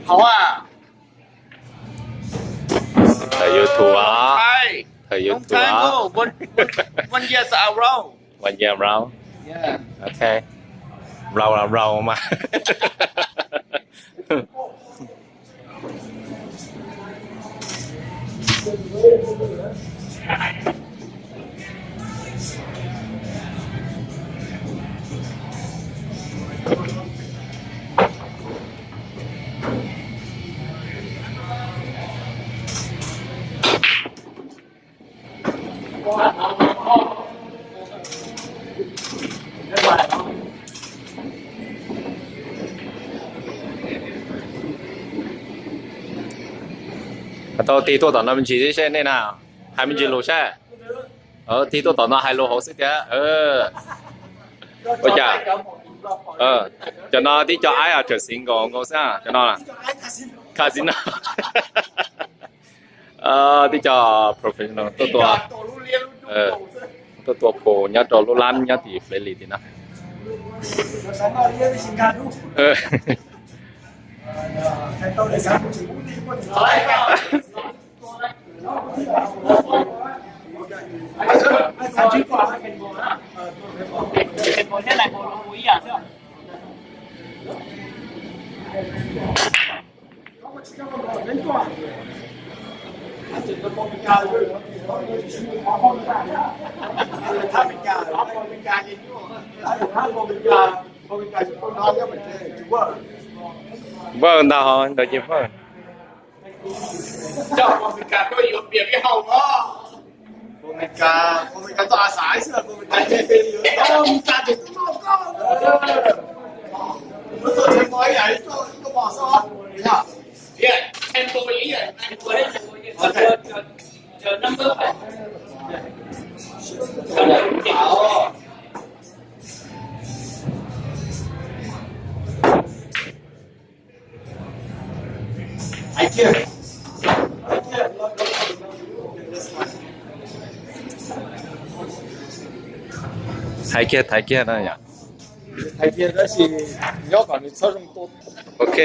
Hauv a. Thời YouTube á. Thời YouTube á. Long time ago. One, one, one years around. One year around. Yeah. Okay. Rau là rau mà. Tau tig tuaj tom no me ntsis seb nej na, hais me ntsis lus seb. Tig tuaj tom no hais lus hauv xwb thiab. Ua cas cov no tib co aib tseem single nkaus xwb cov no. Casino. Tib co professional tuaj tua, tuaj tua pool nyob rau lub lab nyob tim Fleet Li tim no. Vawj ntag, ntawd ces vawj. Coj Pos Mes Kas tuaj yuav pias peb haus os. Pos Mes Kas, Pos Mes Kas tuaj a xav xwb, Pos Mes Kas ces Pos Mes Kas ces tuaj noj koj. Tuaj txog tsev mos ib yam li tuaj mos xwb os. Thaiv kiag, thaiv kiag no yom. Thaiv kiag tab sis nyob kom nws txhob zoo tua. Ok.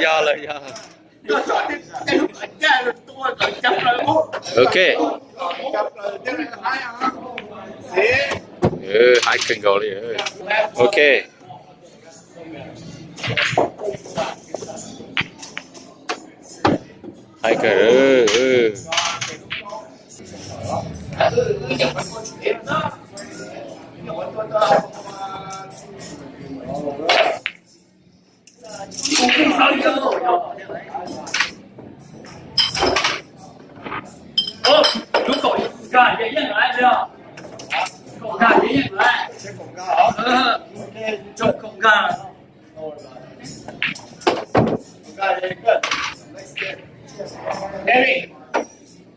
Yog lawm, yog. Ok. Hais kawg nkaus li. Ok. Hais kawg.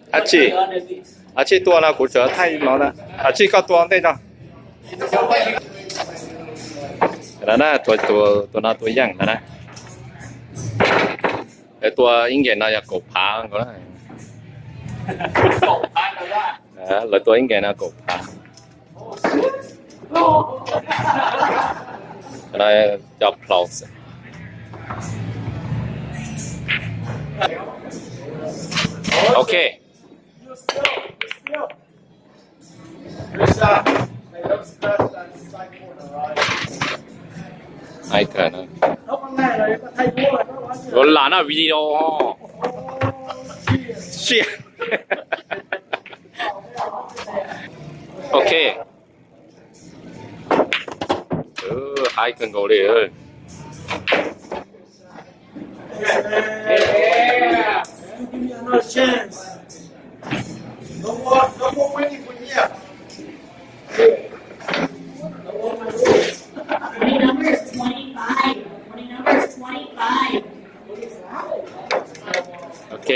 Ab tsi, ab tsi tua no kuv tseem thaij no na. Ab tsi koj tua ntej no. Tus no tua yeej ntag na. Lawv tua ib nkem no yog kaum phav nkaus na. Lawv tua ib nkem no kaum phav. Cov plaus. Ok. Ua lam na video. Shit. Ok. Hais kawg nkaus li. Ok.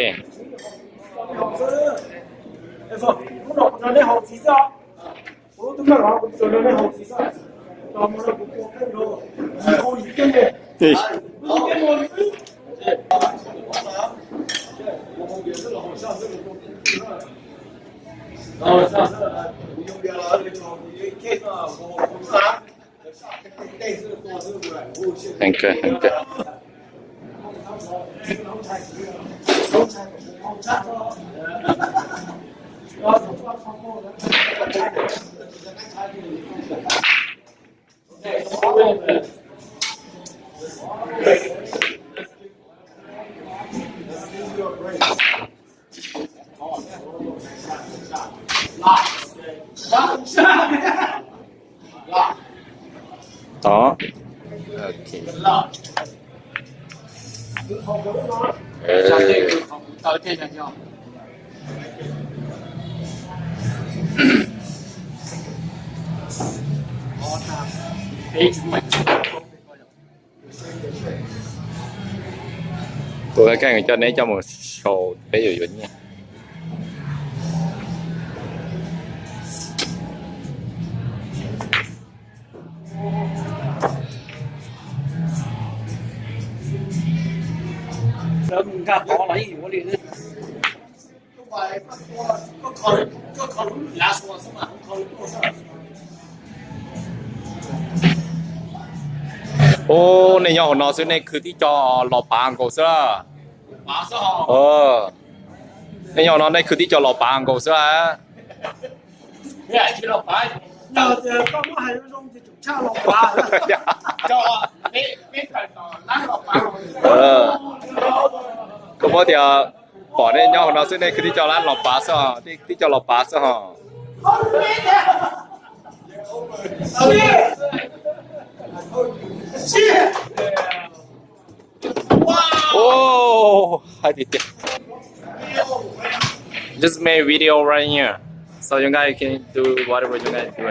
Heev kawg, heev kawg. Tod. Ok. Tus kheej coj neb coj mus sau peb yuav yuav nyiaj. Ub, nej nyob hauv no xwb nej khwv tib co los pav nkaus xwb. Nej nyob hauv no nej khwv tib co los pav nkaus xwb. Koj paub tias pom nej nyob hauv no xwb nej khwv tib co lab los pav xwb, tib co los pav xwb ho. Oh, hais tiag tiag. Just make video right here, so you guys can do whatever you guys do.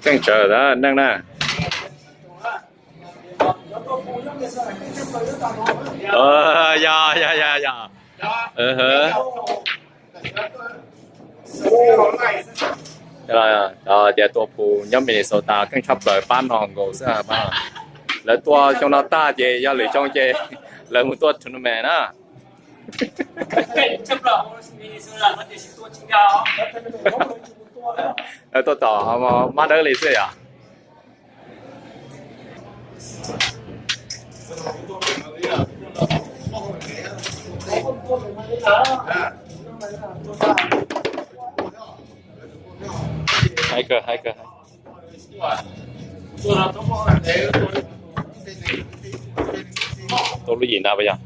Keej tsawv neej na. Yog, yog, yog, yog. Tias tua phu nyob Minnesota keej tshaj plaws pab no nkaus xwb. Lawv tua xyoo no tag ces yog lwm xyoo ces lawv mus tua tournament na. Lawv tua tom Mab Dawb li xwb yom. Hais kawg, hais kawg. Tua lub yim ntag puas yog?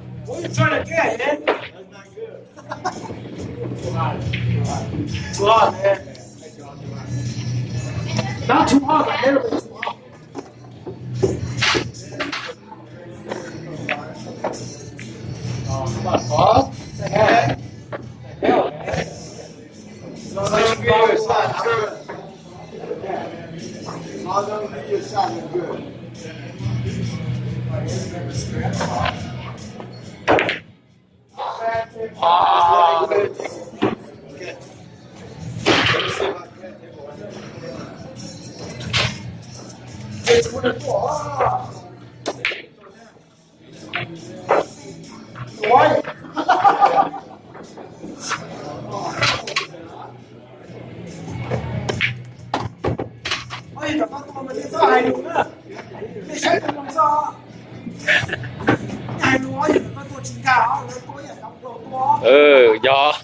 Yog.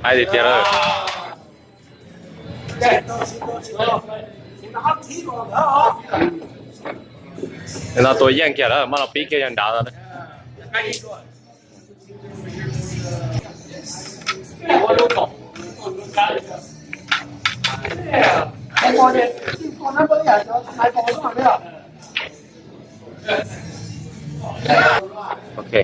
Hais tiag tiag lawm. No tua yeej kiag lawm, maj los pib kiag yog nrad. Ok.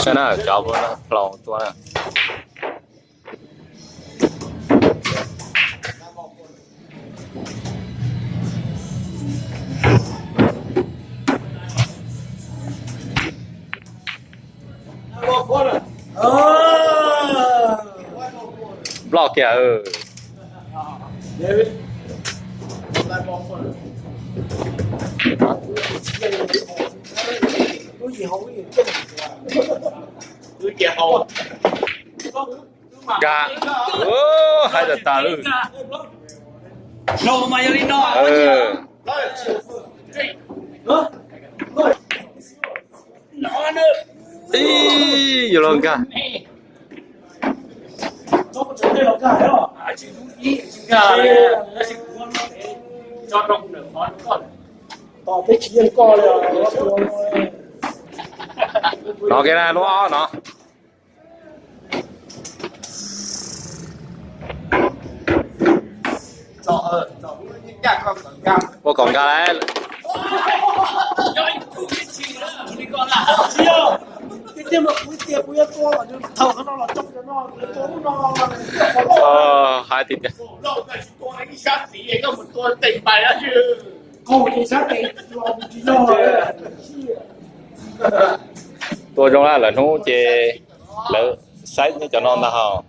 Saib na, cov ploos tua na. Ploj kiag. Nkag. Hais tas tas lawm. Ib, yuav los nkag. No kiag na, lub ob no. Ua kom nkag lauj. Hais tiag tiag. Tua zoo na, lawv hnub ces lawv saib nej cov no ntag hos.